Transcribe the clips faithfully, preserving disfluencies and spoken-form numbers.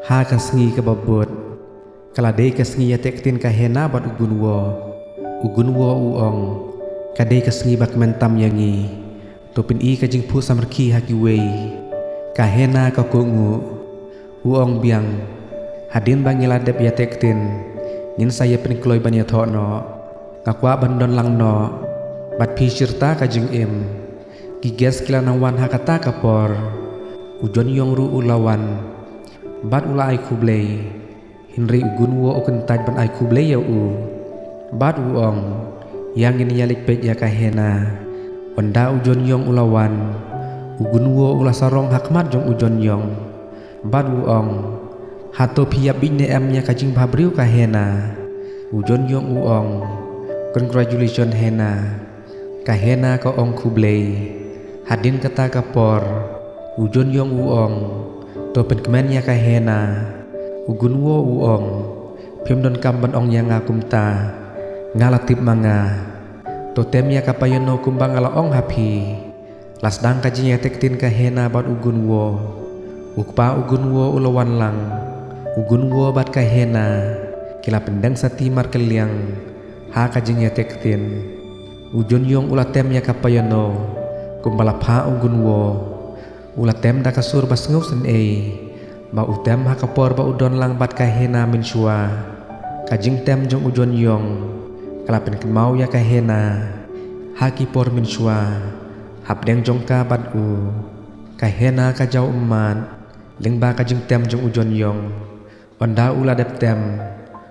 Ha ka sngi kaba bud, ka la dei ka sngi ïateh ktien ka Hena bad u Gunwo. U Gunwo u ong, ka dei ka sngi ba kmen tam ïa ngi. To pyni ka jingphuh samrkhie ha kiwei. Ka Hena ka kohnguh. U ong biang, hadien ba ngi la dep ïateh ktien, ngin sa ïa pynkloi ban ïathoh noh. Nga kwah ban don lang noh bad phi shirta ka jingim. Ki guest ki la nang wan ha kata ka por. U Jonyong ruh u la wan bad u la ai khublei. Hynrei u Gunwo u kyntait ban ai khublei ïa u. Bad u ong, ïa ngin ïa leit peit ïa ka Hena. Ynda u Jonyong u la wan, u Gunwo u la sarong ha khmat jong u Jonyong. Bad u ong, hato phi ïap bieit ne em ïa ka jingbhabriew ka Hena? U Jonyong u ong, congratulations Hena. Ka Hena ka ong khublei. Hadien kata ka por, u Jonyong u ong, to pynkmen ïa ka Hena. U Gunwo u ong, phim donkam ban ong ïa nga kumta. Nga la tip ma nga. To tem ïa ka piano kumba nga la ong ha phi. La sdang ka jingïateh ktien ka Hena bad u Gunwo. U kpa u Gunwo u la wan lang. U Gunwo bad ka Hena ki la pyndeng sati markylliang ha ka jingïateh ktien. U Jonyong u la tem ïa ka piano kumba la phah u Gunwo. U la tem da ka sur ba sngewsynei. Ba u tem ha ka por ba u don lang bad ka Hena mynshuwa. Ka jingtem jong u Jonyong ka la pynkynmaw ïa ka Hena ha ki por mynshuwa. Hapdeng jong ka bad u, ka Hena ka jaw ummat lyngba ka jingtem jong u Jonyong. Ynda u la dep tem,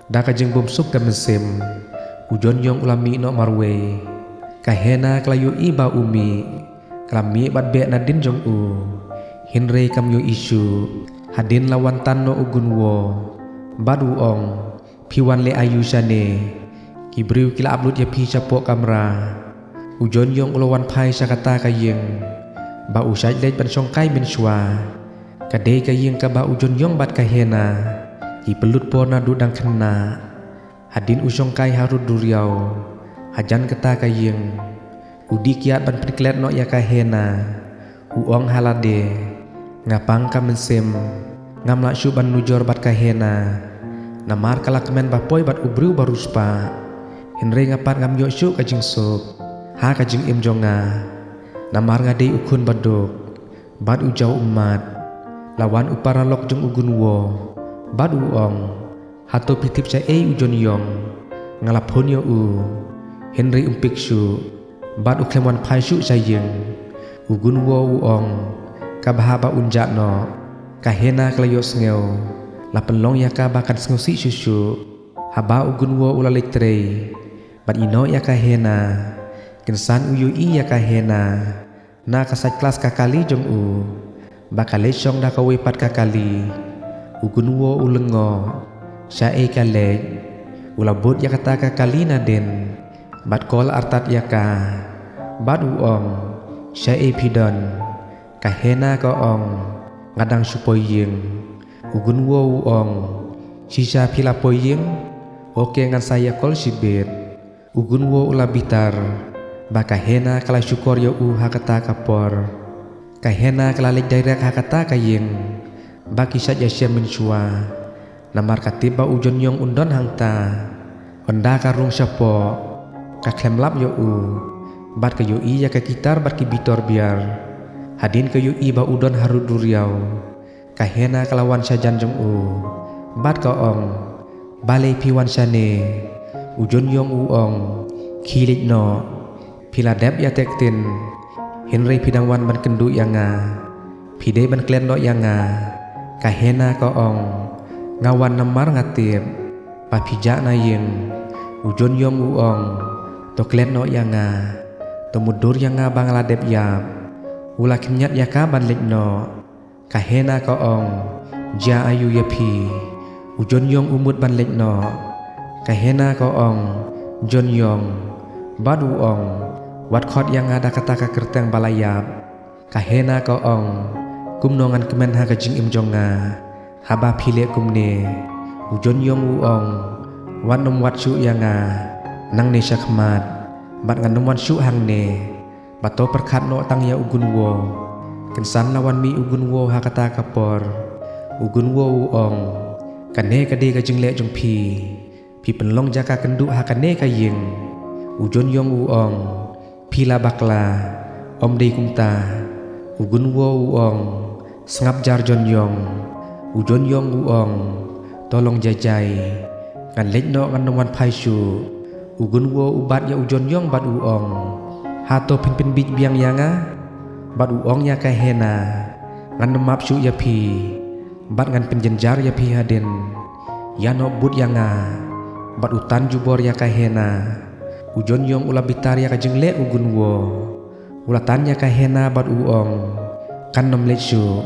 da ka jingbymsuk ka mynsiem, u Jonyong u la mih noh marwei. Ka Hena ka la ïohi ba u mih, ka la mih bad beh nadien jong u. Hynrei kam ïohi shuh. Hadien la wan tan noh u Gunwo bad u ong, phi wan leh aïu shane? Ki briew ki la ap lut ïa phi shapoh kamra. U Jonyong u la wan phai sha kata ka ïing ba u shait leit ban shongkai mynshuwa. Ka dei ka ïing kaba u Jonyong bad ka Hena ki pynlut por naduh dang khynnah. Hadien u shongkai harud duriaw hajan kata ka ïing, u dih kiad ban pynklet noh ïa ka Hena. U ong ha lade, nga pang ka mynsiem. Ngam lah shuh ban nujor bad ka Hena. Namar ka la kmen ba poi bad u briew ba riewspah. Hynrei nga pat ngam ïoh shuh ka jingsuk ha ka jingim jong nga. Namar nga dei u khun ba duk bad u jaw ummat. La wan u paralok jong u Gunwo bad u ong, hato phi tip shaei u Jonyong? Nga la phone ïa u, hynrei um pick shuh bad u khlem wan phai shuh sha ïing. U Gunwo u ong, ka bha ba un jah noh. Ka Hena ka la ïohsngew, la pynlong ïa ka ba kan sngewsih shuh shuh. Haba u Gunwo u la leit trei bad ïehnoh ïa ka Hena, kynsan u ïohi ïa ka Hena na ka side class ka kali jong u ba ka leit shong da kawei pat ka kali. U Gunwo u lyngngoh, shaei ka leit? U la bud ïa kata ka kali nadien bad call artat ïa ka bad u ong, shaei phi don? Ka Hena ka ong, nga dang shu poi ïing. U Gunwo u ong, shisha phi la poi ïing? Ok, ngan sa ïa call shibit. U Gunwo u la bitar ba ka Hena ka la shukor ïa u ha kata ka por. Ka Hena ka la leit direct ha kata ka ïing ba ki shait ïashem mynshuwa. Namar ka tip ba u Jonyong un don hangta. Ynda ka rung shapoh, ka khlem lap ïa u bad ka ïohi ïa ka guitar bad ki bitor biar. Hadien ka ïohi ba u don harud duriaw, ka Hena ka la wan shajan jong u bad ka ong, balei phi wan shane? U Jonyong u ong, khie leit noh. Phi la dep ïateh ktien, hynrei phi dang wan ban kynduh ïa nga. Phi dei ban klet noh ïa nga. Ka Hena ka ong, nga wan namar nga tip ba phi jah na ïing. U Jonyong u ong, to klet noh ïa nga. To mutdur ïa nga ba nga la dep ïap. U la khynñiat ïa ka ban leit noh. Ka Hena ka ong, jia aïu ïa phi? U Jonyong u mut ban leit noh. Ka Hena ka ong, Jonyong. Bad u ong, wat khot ïa nga da kata ka kyrteng ba la ïap. Ka Hena ka ong, kumno ngan kmen ha ka jingim jong nga haba phi leh kumne? U Jonyong u ong, wat nym wad shuh ïa nga. Nangne sha khmat bad ngan nym wan shuh hangne. Ba to pyrkhat noh tang ïa u Gunwo. Kynsan la wan mih u Gunwo ha kata ka por. U Gunwo u ong, kane ka dei ka jingleh jong phi. Phi pynlong jaka kynduh ha kane ka ïing. U Jonyong u ong, phi la bakla. Ym dei kumta. U Gunwo u ong, sngap jar Jonyong. U Jonyong u ong, to long jai jai. Ngan leit noh, ngan ym wan phai shuh. U Gunwo u bat ïa u Jonyong bad u ong, hato phin pynbiej biang ïa nga? Bad u ong ïa ka Hena, ngan ym map shuh ïa phi. Bad ngan pynjynjar ïa phi hadien. Ïa noh bud ïa nga. Bad u tan jubor ïa ka Hena. U Jonyong u la bitar ïa ka jingleh u Gunwo. U la tan ïa ka Hena bad u ong, kan ym leit shuh.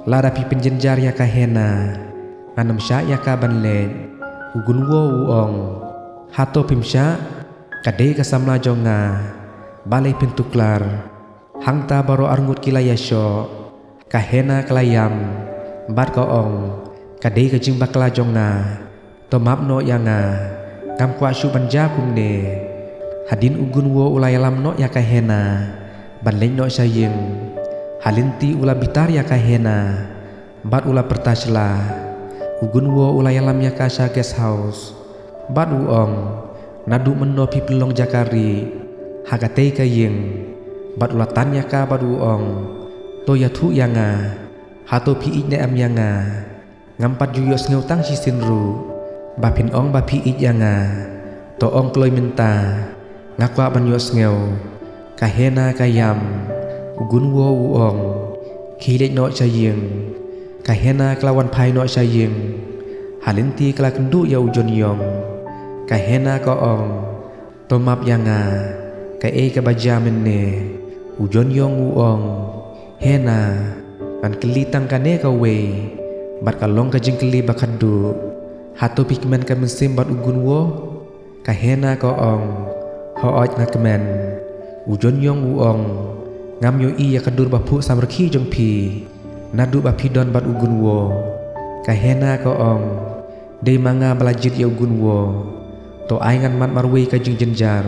Lada phi pynjynjar ïa ka Hena, ngan ym shah ïa ka ban leit. U Gunwo u ong, hato phim shah? Ka dei ka samla jong nga. Balei phin tuklar? Hangta baroh arngut ki la ïashoh. Ka Hena ka la ïam bad ka ong, ka dei ka jingbakla jong nga. To map noh ïa nga. Ngam kwah shuh ban jia kumne. Hadien u Gunwo u la ïalam noh ïa ka Hena ban leit noh sha ïing. Ha lynti u la bitar ïa ka Hena bad u la pyrta sla. U Gunwo u la ïalam ïa ka sha guest house bad u ong, naduh mynno phi pynlong jaka rieh ha katei ka ïing? Bad u la tan ïa ka bad u ong, to ïathuh ïa nga. Hato phi ïeit ne em ïa nga? Ngam pat ju ïohsngew tang shisien ruh ba phin ong ba phi ïeit ïa nga. To ong kloi mynta. Nga kwah ban ïohsngew. Ka Hena ka ïam. U Gunwo u ong, khie leit noh sha ïing. Ka Hena ka la wan phai noh sha ïing. Ha lynti ka la kynduh ïa u Jonyong. Ka Hena ka ong, to map ïa nga. Kaei kaba jia mynne? U Jonyong u ong, Hena, ngan kylli tang kane kawei. Bad ka long ka jingkylli ba khatduh, hato phi kmen ka mynsiem bad u Gunwo? Ka Hena ka ong, hooid nga kmen. U Jonyong u ong, ngam ïohi ïa ka dur ba phuh samrkhie jong phi naduh ba phi don bad u Gunwo. Ka Hena ka ong, dei ma nga ba la jied ïa u Gunwo. To ai ngan mad marwei ka jingjynjar.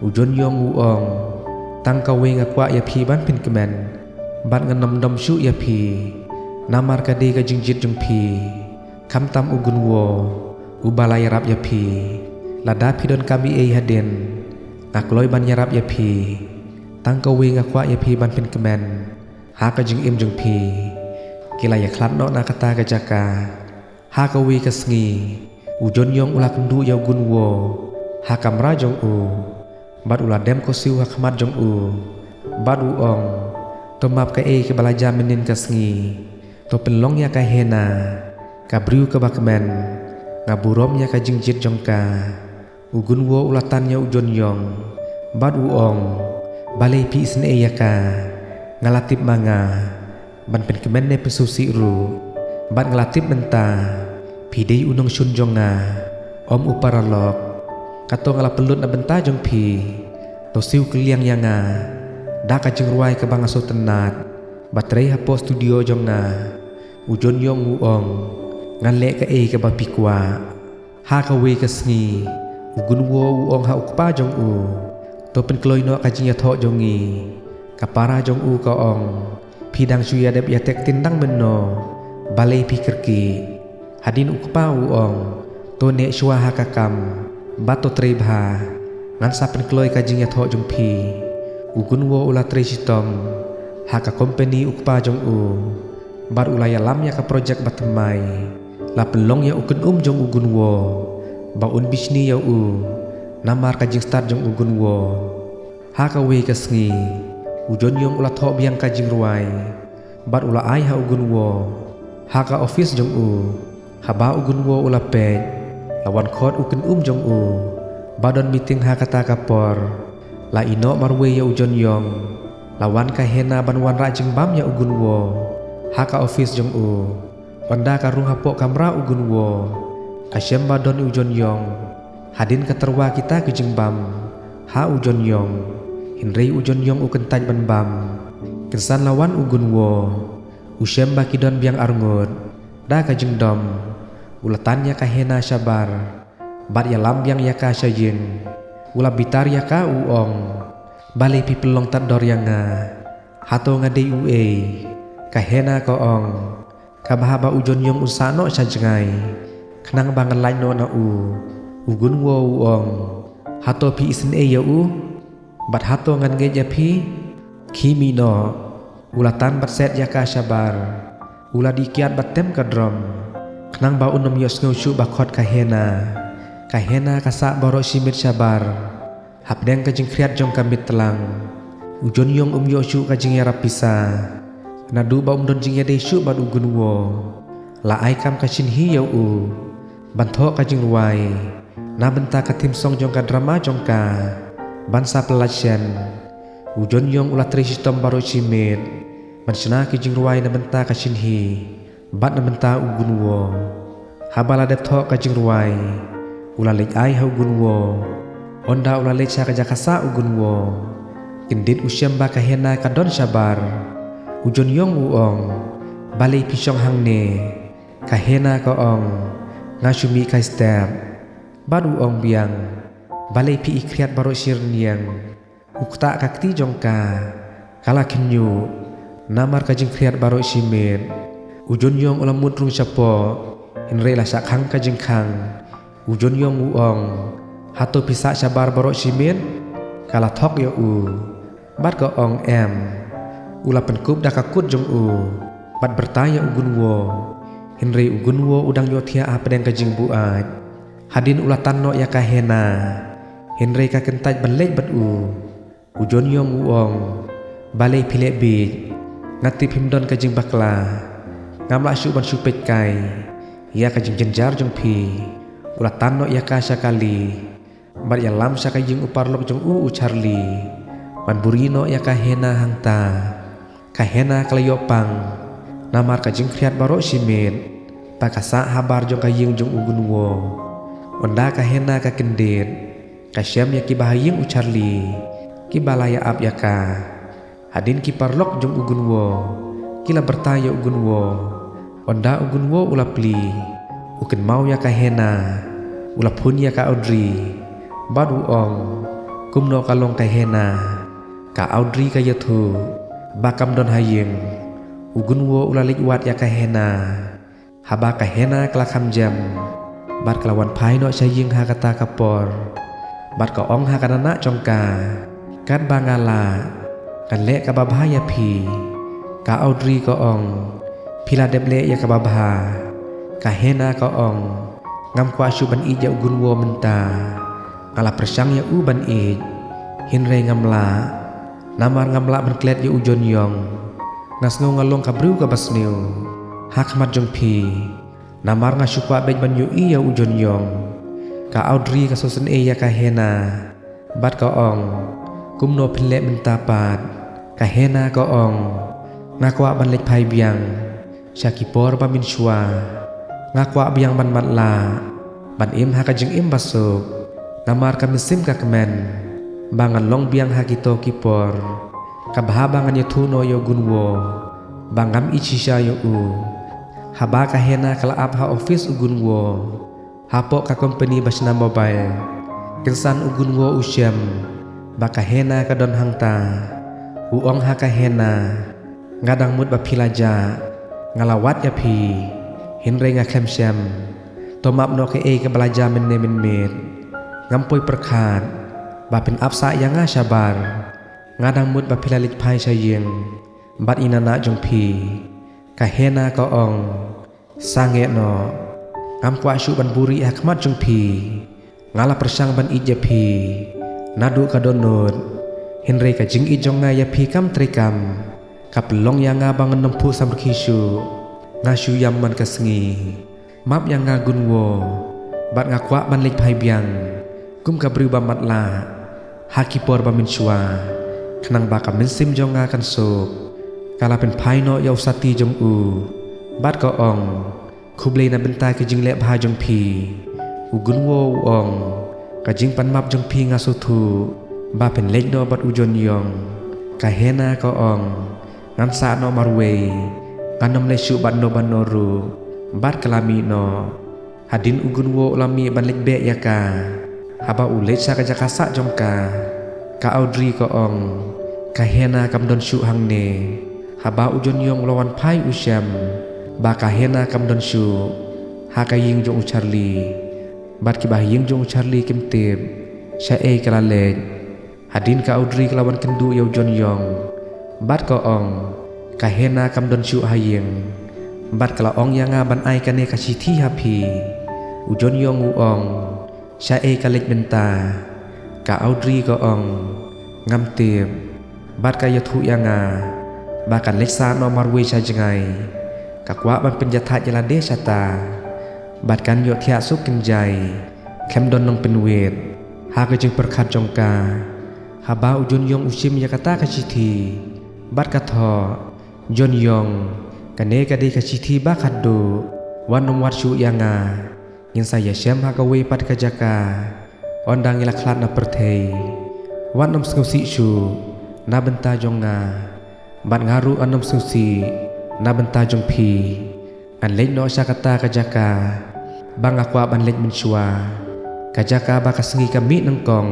U Jonyong u ong, tang kawei nga kwah ïa phi ban pynkmen. Bad ngan ym dom shuh ïa phi. Namar ka dei ka jingjied jong phi. Khamtam u Gunwo uba la ïarap ïa phi. Lada phi donkam ei ei hadien, nga kloi ban ïarap ïa phi. Tang kawei nga kwah ïa phi ban pynkmen ha ka jingim jong phi. Ki la ïakhlad noh na kata ka jaka. Ha kawei ka sngi, u Jonyong u la kynduh ïa u Gunwo ha kamra jong u. Bad u la dem ko siew ha khmat jong u. Bad u ong, to map kaei kaba la jia mynnin ka sngi. To pynlong ïa ka Hena, ka briew kaba kmen. Nga burom ïa ka jingjied jong ka. U Gunwo u la tan ïa u Jonyong bad u ong, balei phi isynei ïa ka? Nga la tip ma nga ban pynkmen ne pynsngewsih ruh. Bad nga la tip mynta phi dei u nongshun jong nga, ym u paralok. Kato nga la pynlut na bynta jong phi. To siew kylliang ïa nga da ka jingrwai kaba nga sngewtynnat ba trei hapoh studio jong nga. U Jonyong u ong, ngan leh kaei kaba phi kwah. Ha kawei ka sngi, u Gunwo u ong ha u kpa jong u, to pynkloi noh ka jingïathoh jong ngi. Ka para jong u ka ong, phi dang shu ïadep ïatek ktien dang mynno, balei phi kyrkieh? Hadien u kpa u ong, to neh shuwa ha ka kam bad to trei bha. Ngan sa pynkloi ka jingïathoh jong phi. U Gunwo u la trei shitom ha ka kompani u kpa jong u. Bad u la ïalam ïa ka projek ba thymmai. La pynlong ïa u kynum jong u Gunwo ba un bishni ïa u namar ka jingstad jong u Gunwo. Ha kawei ka sngi, u Jonyong u la thoh biang ka jingrwai bad u la ai ha u Gunwo ha ka office jong u. Haba u Gunwo u la peit, la wan khot u kynum jong u ba don meeting ha kata ka por. La ïehnoh marwei ïa u Jonyong. La wan ka Hena ban wanrah jingbam ïa u Gunwo ha ka office jong u. Ynda ka rung hapoh kamra u Gunwo, ka shem ba don u Jonyong. Hadien ka tyrwa kita ki jingbam ha u Jonyong. Hynrei u Jonyong u kyntait ban bam. Kynsan la wan u Gunwo, u shem ba ki don biang arngut. Da ka jingdom, u la tan ïa ka Hena shabar bad ïalam biang ïa ka sha ïing. U la bitar ïa ka u ong, balei phi pynlong tad dor ïa nga? Hato nga dei uei? Ka Hena ka ong, Kaba haba u Jonyong un sah noh sha jngai, khnang ba ngan lait noh na u, u Gunwo u ong, hato phi isynei ïa u? Bad hato ngan ngeit ïa phi? Khie mih noh. U la tan bad set ïa ka shabar. U la dih kiad bad tem ka drom, khnang ba un ym ïohsngew shuh ba khot ka Hena. Ka Hena ka sah baroh shi miet shabar. Hapdeng ka jingkhriat jong ka miet tlang, u Jonyong um ïoh shuh ka jingïarap pisa, naduh ba um don jingïadei shuh bad u Gunwo. La ai kam ka Shinhi ïa u ban thoh ka jingrwai na bynta ka theme song jong ka drama jong ka, ban sa pyllait shen. U Jonyong u la trei shitom baroh shi miet ban shna ki jingrwai na bynta ka Shinhi bad na bynta u Gunwo. Haba la dep thoh ka jingrwai, u la leit ai ha u Gunwo. Ynda u la leit sha ka jaka sah u Gunwo, kyndit u shem ba ka Hena ka don shabar. U Jonyong u ong, balei phi shong hangne? Ka Hena ka ong, nga shu mih kai step. Bad u ong biang, balei phi i khriat baroh shi rynïeng? U ktah ka kti jong ka, ka la khynñiuh namar ka jingkhriat baroh shi miet. U Jonyong u la mut rung shapoh, hynrei la shah khang ka jingkhang. U Jonyong u ong, hato phi sah shabar baroh shi miet? Ka la thok ïa u bad ka ong em. U la pynkup da ka kut jong u bad byrta ïa u Gunwo. Hynrei u Gunwo u dang ïohthiah hapdeng ka jingbuaid. Hadien u la tan noh ïa ka Hena, hynrei ka kyntait ban leit bad u. U Jonyong u ong, balei phi leh bieit? Nga tip phim don ka jingbakla. Ngam lah shuh ban shu peit kai ïa ka jingjynjar jong phi. U la tan noh ïa ka sha kali bad ïalam sha ka ïing u paralok jong u, u Charlie, ban buhrieh noh ïa ka Hena hangta. Ka Hena ka la ïoh pang namar ka jingkhriat baroh shi miet ba ka sah habar jong ka ïing jong u Gunwo. Ynda ka Hena ka kyndit, ka shem ïa kiba ha ïing u Charlie, kiba la ïa ap ïa ka. Hadien ki paralok jong u Gunwo ki la byrta ïa u Gunwo. Ynda u Gunwo u la plie, u kynmaw ïa ka Hena. U la phone ïa ka Audrey bad u ong, kumno ka long ka Hena? Ka Audrey ka ïathuh ba kam don ha ïing. U Gunwo u la leit wad ïa ka Hena. Haba ka Hena ka la kham jem bad ka la wan phai noh sha ïing ha kata ka por, bad ka ong ha ka nahnah jong ka, katba nga lah, ngan leh kaba bha ïa phi. Ka Audrey ka ong, phi la dep leh ïa kaba bha. Ka Hena ka ong, ngam kwah shuh ban ïeit ïa u Gunwo mynta. Nga la pyrshang ïa u ban ïeit, hynrei ngam lah. Namar ngam lah ban klet ïa u Jonyong. Nga sngew nga long ka briew kaba sniew ha khmat jong phi. Namar nga shu kwah beit ban ïohi ïa u Jonyong. Ka Audrey ka sngewsynei ïa ka Hena bad ka ong, kumno phin leh mynta pat? Ka Hena ka ong, nga kwah ban leit phai biang sha ki por ba mynshuwa. Nga kwah biang ban matlah, ban im ha ka jingim ba suk. Namar ka mynsiem ka kmen ba ngan long biang ha kito ki por. Ka bha ba ngan ïathuh noh ïa u Gunwo ba ngam ïeit shisha ïa u. Haba ka Hena ka la ap ha office u Gunwo, hapoh ka company ba shna mobile, kynsan u Gunwo u shem ba ka Hena ka don hangta. U ong ha ka Hena, nga dang mut ba phi la jah. Nga la wad ïa phi, hynrei nga khlem shem. To map noh kaei kaba la jia mynne mynmiet. Ngam poi pyrkhat ba phin ap sah ïa nga shabar. Nga dang mut ba phi la leit phai sha ïing bad i nahnah jong phi. Ka Hena ka ong, sangeh noh. Ngam kwah shuh ban buhrieh ha khmat jong phi. Nga la pyrshang ban ïeit ïa phi naduh ka dohnud, hynrei ka jingïeit jong nga ïa phi kam treikam. Ka pynlong ïa nga ba ngan ym phuh samrkhie shuh. Nga shu ïam man ka sngi. Map ïa nga Gunwo, bad nga kwah ban leit phai biang kum ka briew ba matlah ha ki por ba mynshuwa, khnang ba ka mynsiem jong nga kan suk. Ka la pynphai noh ïa u sati jong u bad ka ong, khublei na bynta ki jingleh bha jong phi. U Gunwo u ong, ka jingpanmap jong phi nga sngewthuh ba phin leit noh bad u Jonyong. Ka Hena ka ong, ngan sah noh marwei, ngan ym leit shuh bad no bad no ruh. Bad ka la mih noh. Hadien u Gunwo u la mih ban leit beh ïa ka. Haba u leit sha ka jaka sah jong ka, ka Audrey ka ong, ka Hena kam don shuh hangne. Haba u Jonyong u la wan phai u shem ba ka Hena kam don shuh ha ka ïing jong u Charlie, bad kiba ha ïing jong u Charlie kim tip shaei ka la leit. Hadien ka Audrey ka la wan kynduh ïa u John Yong bad ka ong, ka Hena kam don shuh ha ïing bad ka la ong ïa nga ban ai kane ka shithi ha phi. U John Yong u ong, shaei ka leit mynta? Ka Audrey ka ong, ngam tip, bad ka ïathuh ïa nga ba kan leit sah noh marwei sha jngai. Ka kwah ban pynjahthait ïa lade shata bad kan ïoh thiah suk kynjai khlem don nongpynwit ha ka jingpyrkhat jong ka. Haba u John Yong u shim ïa kata ka shithi bad ka thoh, John Yong, kane ka dei ka shithi ba khatduh, wat nym wad shuh ïa nga. Ngin sa ïashem ha kawei pat ka jaka ynda ngi la khlad na pyrthei. Wat nym sngewsih shuh na bynta jong nga, bad nga ruh wat nym sngewsih na bynta jong phi. Ngan leit noh sha kata ka jaka ba nga kwah ban leit mynshuwa, ka jaka ba ka sngi ka mih nyngkong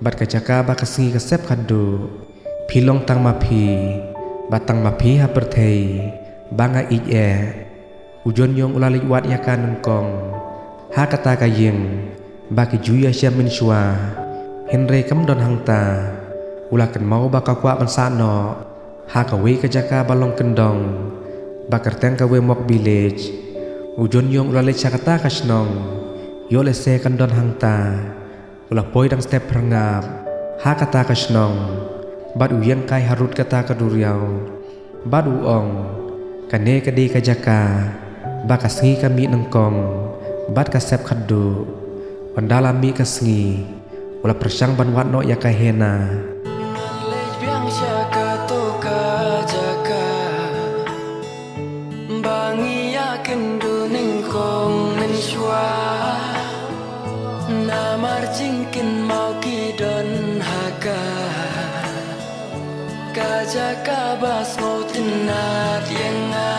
bad ka jaka ba ka sngi ka sep khatduh. Phi long tang ma phi bad tang ma phi ha pyrthei ba nga ïeit eh. U John Yong u la leit wad ïa ka nyngkong ha kata ka ïing ba ki ju ïashem mynshuwa, hynrei kam don hangta. U la kynmaw ba ka kwah ban sah noh ha kawei ka jaka ba long kyndong ba kyrteng kawei Mok Village. U John Yong u la leit sha kata ka shnong, ïoh lehse kan don hangta. U la poi dang step phyrngap ha kata ka shnong bad u ïeng kai harud kata ka duriaw bad u ong, kane ka dei ka jaka ba ka sngi ka mih nyngkong bad ka sep khatduh. Ynda la mih ka sngi u la pyrshang ban wad noh ïa ka Hena. Ngan leit biang sha kato ka jaka ba ngi ïakynduh nyngkong mynshuwa. Namar jingkynmaw ki don ha ka, ka jaka ba sngewtynnat ïa nga.